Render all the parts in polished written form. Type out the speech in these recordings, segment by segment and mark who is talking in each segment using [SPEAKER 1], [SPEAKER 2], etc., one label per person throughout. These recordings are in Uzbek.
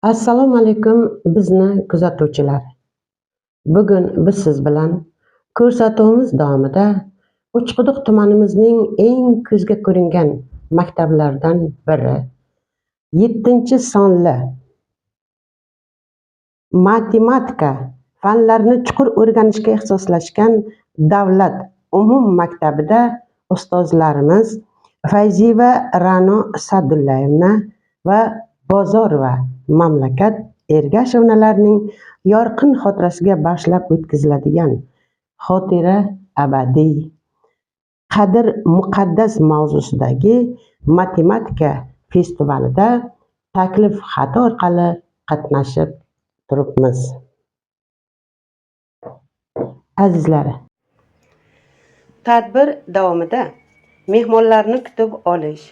[SPEAKER 1] Assalomu alaykum, bizni kuzatuvchilar. Bugun biz siz bilan ko'rsatuvimiz davomida Uchquduq tumanimizning eng ko'zga ko'ringan maktablaridan biri 7-sonli matematika fanlarini chuqur o'rganishga ixtisoslashgan davlat umum maktabida ustozlarimiz Fayziyeva Ra'no Sa'dullayevna va Bozorova Mamlakat Ergashovnalarning yorqin xotirasiga bag'ishlab o'tkaziladigan "Xotira abadiy, qadr muqaddas" mavzusidagi matematika festivalida taklif xati orqali qatnashib turibmiz. Azizlar, tadbir davomida mehmonlarni kutib olish,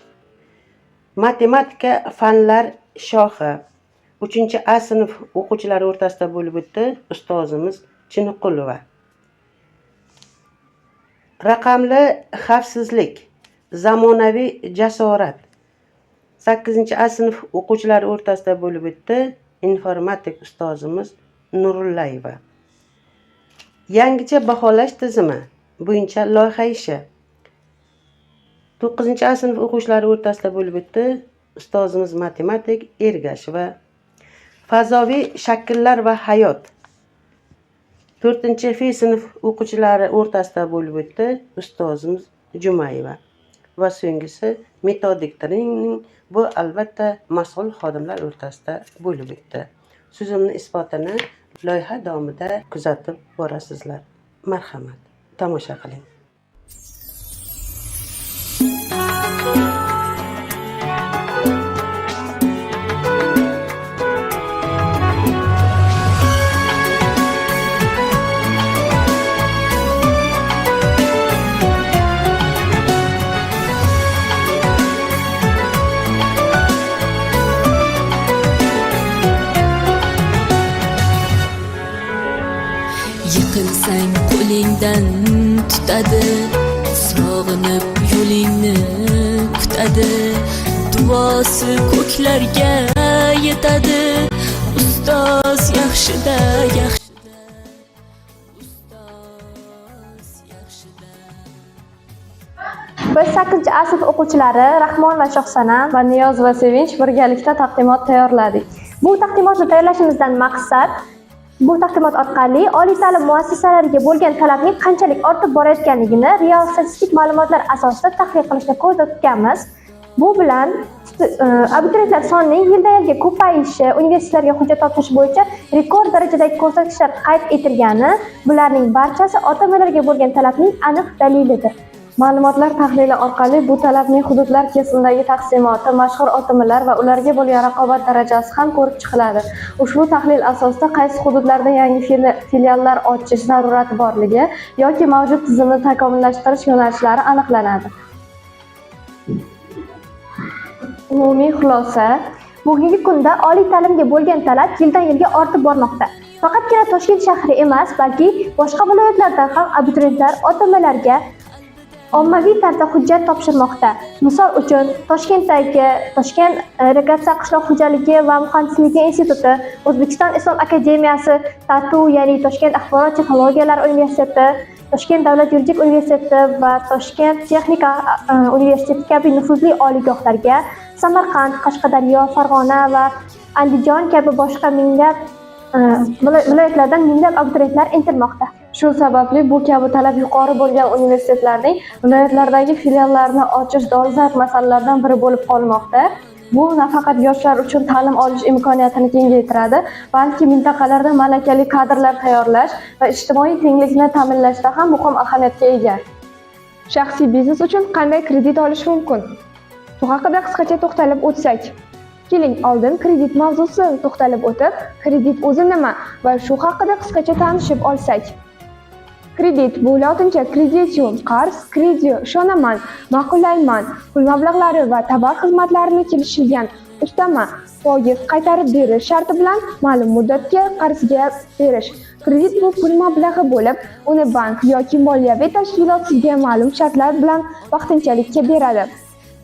[SPEAKER 1] matematika fanlar shoxi 3 A sinf o'quvchilari o'rtasida bo'lib o'tdi, ustozimiz Chiniqulova. Raqamli xavfsizlik, zamonaviy jasorat 8 A sinf o'quvchilari o'rtasida bo'lib o'tdi, informatik ustozimiz Nurullayeva. Yangicha baholash tizimi bo'yicha loyiha ishi 9 A sinf o'quvchilari o'rtasida bo'lib o'tdi, ustozimiz matematik Ergasheva. Fazoviy shakllar va hayot 4 F sinf o'quvchilari o'rtasida bo'lib o'tdi, ustozimiz Jumayeva. Va so'nggisi metodik trening, bu albatta mas'ul xodimlar o'rtasida bo'lib o'tdi. So'zimni isbotini loyiha davomida kuzatib borasizlar. Marhamat, tomosha qiling.
[SPEAKER 2] Yiqilsang, qo'lingdan tutadi, sog'inib yo'lingni kutadi, duosi ko'klarga yetadi. Ustoz yaxshida, yaxshida, ustoz yaxshida.
[SPEAKER 3] Biz, 8 A sinf o'quvchilari Rahmon va Shohsanam
[SPEAKER 4] va Niyoz va Sevinch birgalikda taqdimot tayyorladik.
[SPEAKER 3] Bu taqdimotni tayyorlashimizdan maqsad bu taqdimot orqali oliy ta'lim muassasalariga bo'lgan talabning qanchalik ortib borayotganligini real statistik ma'lumotlar asosida tahlil qilishni ko'zda tutganmiz. Bu bilan abituriyentlar sonining yildan yilga ko'payishi, universitetlarga hujjat topshirish bo'yicha rekord darajadagi ko'rsatkichlar qayd etilgani, bularning barchasi OTMlarga bo'lgan talabning aniq dalilidir.
[SPEAKER 4] Ma'lumotlar tahlili orqali bu talabning hududlar kesimidagi taqsimoti, mashhur OTMlar va ularga bo'lgan raqobat darajasi ham ko'rib chiqiladi. Ushbu tahlil asosida qaysi hududlarda yangi filiallar ochish zarurati borligi yoki mavjud tizimni takomillashtirish yo'nalishlari aniqlanadi. Umumiy xulosa.
[SPEAKER 3] Bugungi kunda oliy ta'limga bo'lgan talab yildan yilga ortib bormoqda. Faqatgina Toshkent shahri emas, balki boshqa viloyatlardan ham abituriyentlar OTMlarga ommaviy tarzda hujjat topshirmoqda. Misol uchun, Toshkentdagi Toshkent irrigatsiya, qishloq xo'jaligi va muhandisligi instituti, O'zbekiston Islom akademiyasi, TATU, ya'ni Toshkent axborot texnologiyalari universiteti, Toshkent davlat yuridik universiteti va Toshkent texnika universiteti kabi nufuzli oliygohlarga Samarqand, Qashqadaryo, Farg'ona va Andijon kabi boshqa minglab viloyatlardan minglab abituriyentlar intilmoqda.
[SPEAKER 4] Shu sababli bu kabi talab yuqori bo'lgan universitetlarning viloyatlardagi filiallarini ochish dolzarb masalalardan biri bo'lib qolmoqda. Bu nafaqat yoshlar uchun ta'lim olish imkoniyatini kengaytiradi, balki mintaqalarda malakali kadrlar tayyorlash va ijtimoiy tenglikni ta'minlashda ham muhim ahamiyatga ega.
[SPEAKER 5] Shaxsiy biznes uchun qanday kredit olish mumkin? Bu haqida qisqacha to'xtalib o'tsak. Keling, oldin kredit mavzusida to'xtalib o'tib, kredit o'zi nima va shu haqida qisqacha tanishib olsak. Kredit bu lotincha creditium qarz, credeo ishonaman, ma'qullayman, pul mablag'lari va tovar xizmatlarini kelishilgan ustama foiz qaytarib berish sharti bilan ma'lum muddatga qarzga berish. Kredit bu pul mablag'i bo'lib, uni bank yoki moliyaviy tashkilot sizga ma'lum shartlar bilan vaqtinchalikka beradi.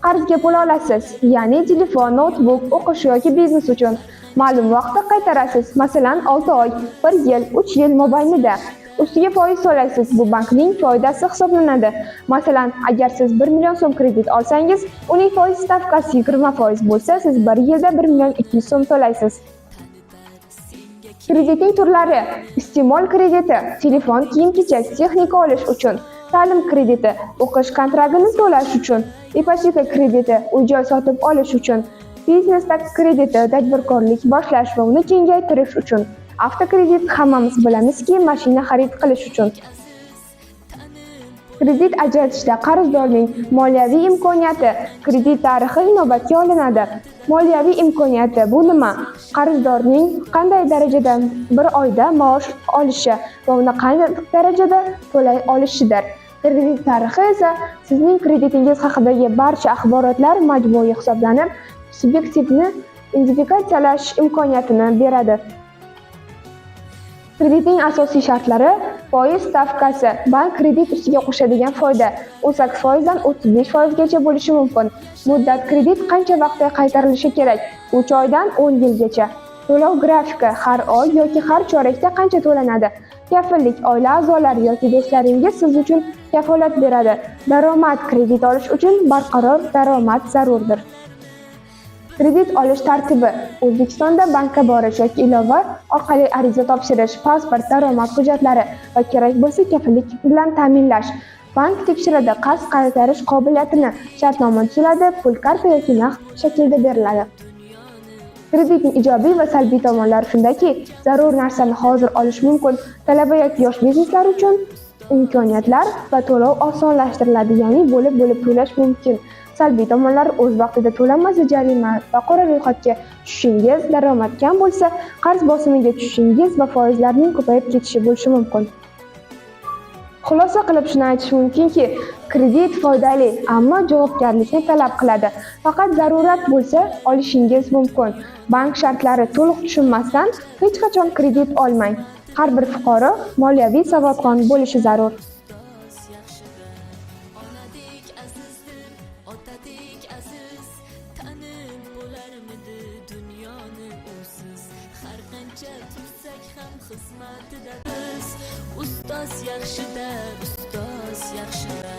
[SPEAKER 5] Qarzga pul olasiz, ya'ni telefon, noutbuk, o'qish yoki biznes uchun. Ma'lum vaqtda qaytarasiz, masalan, 6 oy, 1 yil, 3 yil mobaynida. Ustiga foiz to'laysiz, bu bankning foydasi hisoblanadi. Masalan, agar siz 1 million so'm kredit olsangiz, uning foiz stavkasi 20% bo'lsa, siz 1 yilda 1 million 200 so'm to'laysiz. Kreditning turlari: iste'mol krediti, telefon, kiyim-kechak, texnika olish uchun; ta'lim krediti, o'qish kontraktini to'lash uchun; ipoteka krediti, uy-joy sotib olish uchun; biznes krediti, tadbirkorlik boshlash va uni kengaytirish uchun; avtokredit, hammamiz bilamizki, mashina xarid qilish uchun. Kredit ajratishda qarzdorning moliyaviy imkoniyati, kredit tarixi inobatga olinadi. Moliyaviy imkoniyati bu nima? Qarzdorning qanday darajada bir oyda maosh olishi va uni qanday darajada to'lay olishidir. Kredit tarixi esa sizning kreditingiz haqidagi barcha axborotlar majmui hisoblanib, subyektivni identifikatsiyalash imkoniyatini beradi. Kreditning asosiy shartlari: foiz stavkasi, bank kredit ustiga qo'shadigan foyda, 18% dan 35% gacha bo'lishi mumkin. Muddat, kredit qancha vaqtda qaytarilishi kerak? 3 oydan 10 yilgacha. To'lov grafiki, har oy yoki har chorakda qancha to'lanadi. Kafillik, oila a'zolari yoki do'stlaringiz siz uchun kafolat beradi. Daromad, kredit olish uchun barqaror daromad zarurdir. Kredit olish tartibi: O'zbekistonda bankka borish yoki ilova orqali ariza topshirish, pasport, daromad hujjatlari va kerak bo'lsa kafillik bilan ta'minlash. Bank tekshiradi qarz qaytarish qobiliyatini, shartnoma tuziladi, pul karta yoki naqd shaklda beriladi. Kreditning ijobiy va salbiy tomonlari shundaki, zarur narsani hozir olish mumkin. Talaba yoki yosh bizneslar uchun imkoniyatlar va to'lov osonlashtiriladi, ya'ni bo'lib-bo'lib to'lash mumkin. Salbiy tomonlari: o'z vaqtida to'lanmasa jarima va qora ro'yxatga tushishingiz, daromad kam bo'lsa qarz bosimiga tushishingiz va foizlarning ko'payib ketishi bo'lishi mumkin. Xulosa qilib shuni aytish mumkinki, kredit foydali, ammo javobgarlikni talab qiladi. Faqat zarurat bo'lsa olishingiz mumkin. Bank shartlari to'liq tushunmasdan hech qachon kredit olmang. Har bir fuqaro moliyaviy savodxon bo'lishi zarur.
[SPEAKER 2] Ustoz yaxshidir, onadek azizdir, otadek aziz. Tanib bo'larmidi dunyoni usiz? Har qancha tursak ham xizmatida biz. Ustoz yaxshida, ustoz yaxshida.